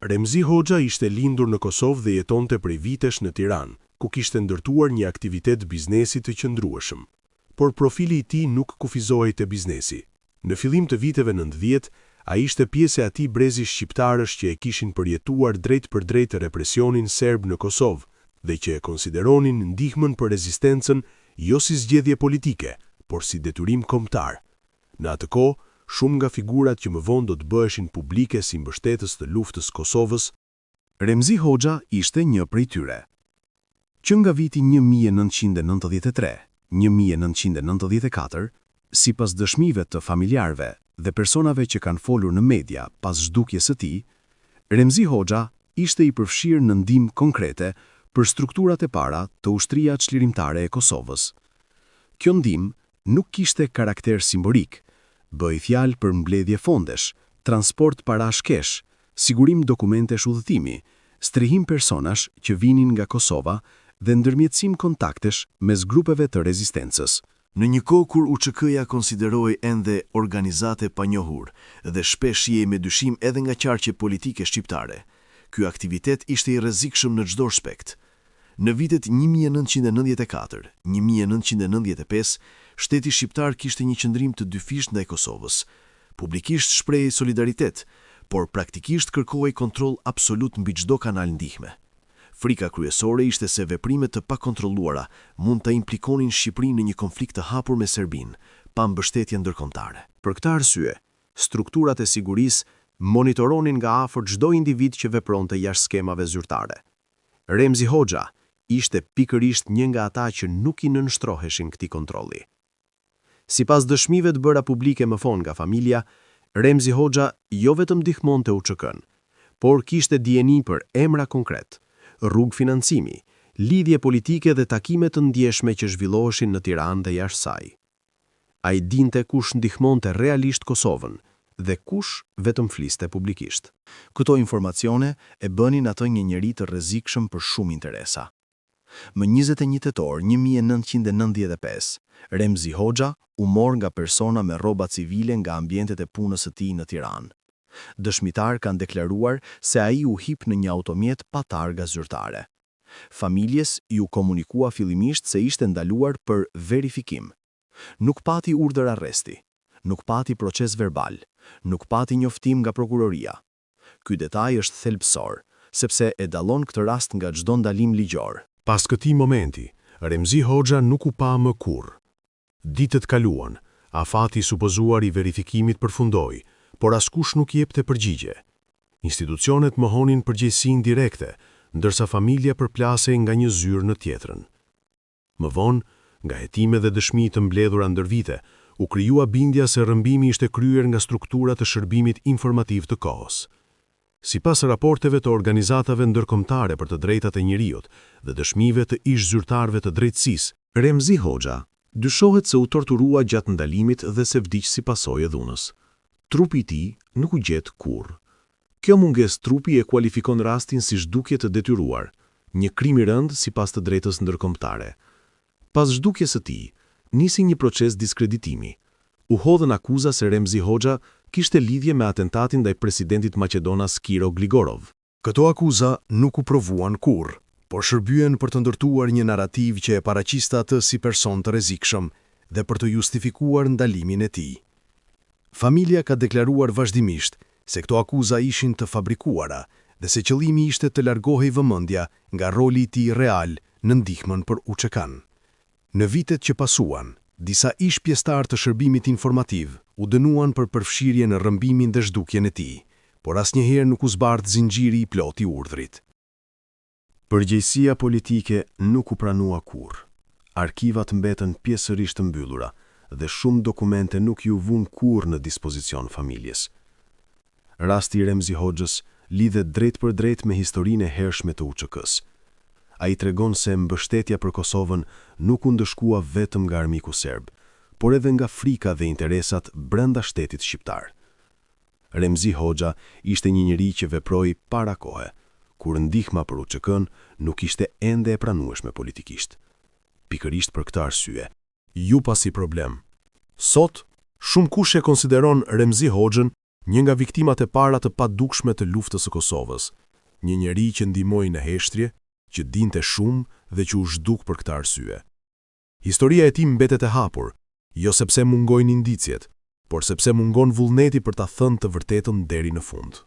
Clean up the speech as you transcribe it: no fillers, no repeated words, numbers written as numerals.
Remzi Hoxha ishte lindur në Kosovë dhe jetonte prej vitesh në Tiranë, ku kishte ndërtuar një aktivitet biznesi të qëndrueshëm. Por profili i tij nuk kufizohej te biznesi. Në fillim të viteve 90, ai ishte pjesë e atij brezi shqiptarësh që e kishin përjetuar drejtpërdrejt represionin serb në Kosovë dhe që e konsideronin ndihmën për rezistencën jo si zgjedhje politike, por si detyrim kombëtar. Në atë kohë, shumë nga figurat që më vonë do të bëheshin publike si mbështetës të luftës Kosovës, Remzi Hoxha ishte një prej tyre. Që nga viti 1993, 1994, sipas dëshmive të familjarëve dhe personave që kanë folur në media pas zhdukjes së tij, Remzi Hoxha ishte i përfshirë në ndihmë konkrete për strukturat e para të Ushtria Çlirimtare e Kosovës. Kjo ndihmë nuk kishte karakter simbolik, bëhej fjalë për mbledhje fondesh, transport parash kesh, sigurim dokumentesh udhëtimi, strehim personash që vinin nga Kosova dhe ndërmjetësim kontaktesh mes grupeve të rezistencës. Në një kohë kur UÇK-ja konsiderohej ende organizatë e panjohur dhe shpesh shihej me dyshim edhe nga qarqe politike shqiptare, ky aktivitet ishte i rrezikshëm në çdo aspekt. Në vitet 1994, 1995, shteti shqiptar kishte një qëndrim të dyfishtë ndaj Kosovës. Publikisht shprehej solidaritet, por praktikisht kërkohej kontroll absolut mbi çdo kanal ndihme. Frika kryesore ishte se veprime të pakontrolluara mund të implikonin Shqipërinë në një konflikt të hapur me Serbinë, pa mbështetje ndërkombëtare. Për këtë arsye, strukturat e sigurisë monitoronin nga afër çdo individ që vepronte jashtë skemave zyrtare. Remzi Hoxha ishte pikërisht një nga ata që nuk i nënshtroheshin këtij kontrolli. Sipas dëshmive të bëra publike më vonë nga familja, Remzi Hoxha jo vetëm ndihmonte UÇK-në, por kishte dijeni për emra konkret, rrugë financimi, lidhje politike dhe takime të ndjeshme që zhvilloheshin në Tiranë dhe jashtë saj. Ai dinte kush ndihmonte realisht Kosovën dhe kush vetëm fliste publikisht. Këto informacione e bënin atë një njeri të rrezikshëm për shumë interesa. Më 21 tetor 1995, Remzi Hoxha u mor nga persona me rroba civile nga ambientet e punës së tij në Tiranë. Dëshmitarë kanë deklaruar se ai u hip në një automjet pa targa zyrtare. Familjes iu komunikua fillimisht se ishte ndaluar për verifikim. Nuk pati urdhër arresti, nuk pati proces verbal, nuk pati njoftim nga prokuroria. Ky detaj është thelbësor, sepse e dallon këtë rast nga çdo ndalim ligjor. Pas këtij momenti, Remzi Hoxha nuk u pa më kurrë. Ditët kaluan, afati i supozuar i verifikimit përfundoi, por askush nuk jepte përgjigje. Institucionet mohonin përgjegjësinë direkte, ndërsa familja përplasej nga një zyrë në tjetrën. Më vonë, nga hetime dhe dëshmi të mbledhura ndër vite, u krijua bindja se rrëmbimi ishte kryer nga struktura të shërbimit informativ të kohës. Sipas raporteve të organizatave ndërkombëtare për të drejtat e njeriut dhe dëshmive të ish-zyrtarëve të drejtësisë, Remzi Hoxha dyshohet se u torturua gjatë ndalimit dhe se vdiq si pasojë e dhunës. Trupi i tij nuk u gjet kurrë. Kjo mungesë trupi e kualifikon rastin si zhdukje të detyruar, një krim i rëndë sipas të drejtës ndërkombëtare. Pas zhdukjes së tij, nisi një proces diskreditimi. U hodhën akuza se Remzi Hoxha kishte lidhje me atentatin ndaj presidentit maqedonas Kiro Gligorov. Këto akuza nuk u provuan kurrë, por shërbyen për të ndërtuar një narrativë që e paraqiste atë si person të rrezikshëm dhe për të justifikuar ndalimin e tij. Familja ka deklaruar vazhdimisht se këto akuza ishin të fabrikuara dhe se qëllimi ishte të largohej vëmendja nga roli i tij real në ndihmën për UÇK-në. Në vitet që pasuan, disa ish-pjesëtarë të shërbimit informativ u dënuan për përfshirje në rrëmbimin dhe zhdukjen e tij, por asnjëherë nuk u zbardh zinxhiri i plotë i urdhrit. Përgjegjësia politike nuk u pranua kurrë. Arkivat mbetën pjesërisht të mbyllura dhe shumë dokumente nuk iu vunë kurrë në dispozicion familjes. Rasti i Remzi Hoxhës lidhet drejtpërdrejt me historinë e hershme të UÇK-së. Ai tregon se mbështetja për Kosovën nuk u ndëshkua vetëm nga armiku serb, por edhe nga frika dhe interesat brenda shtetit shqiptar. Remzi Hoxha ishte një njeri që veproi para kohe, kur ndihma për UÇK-në nuk ishte ende e pranueshme politikisht. Pikërisht për këtë arsye, U pa si problem. Sot, shumëkush e konsideron Remzi Hoxhën Një nga viktimat e para të padukshme të luftës së Kosovës, një njeri që ndihmoi në heshtje, që dinte shumë dhe që u zhduk për këtë arsye. Historia e tij mbetet e hapur, jo sepse mungojnë indiciet, por sepse mungon vullneti për ta thënë të vërtetën deri në fund.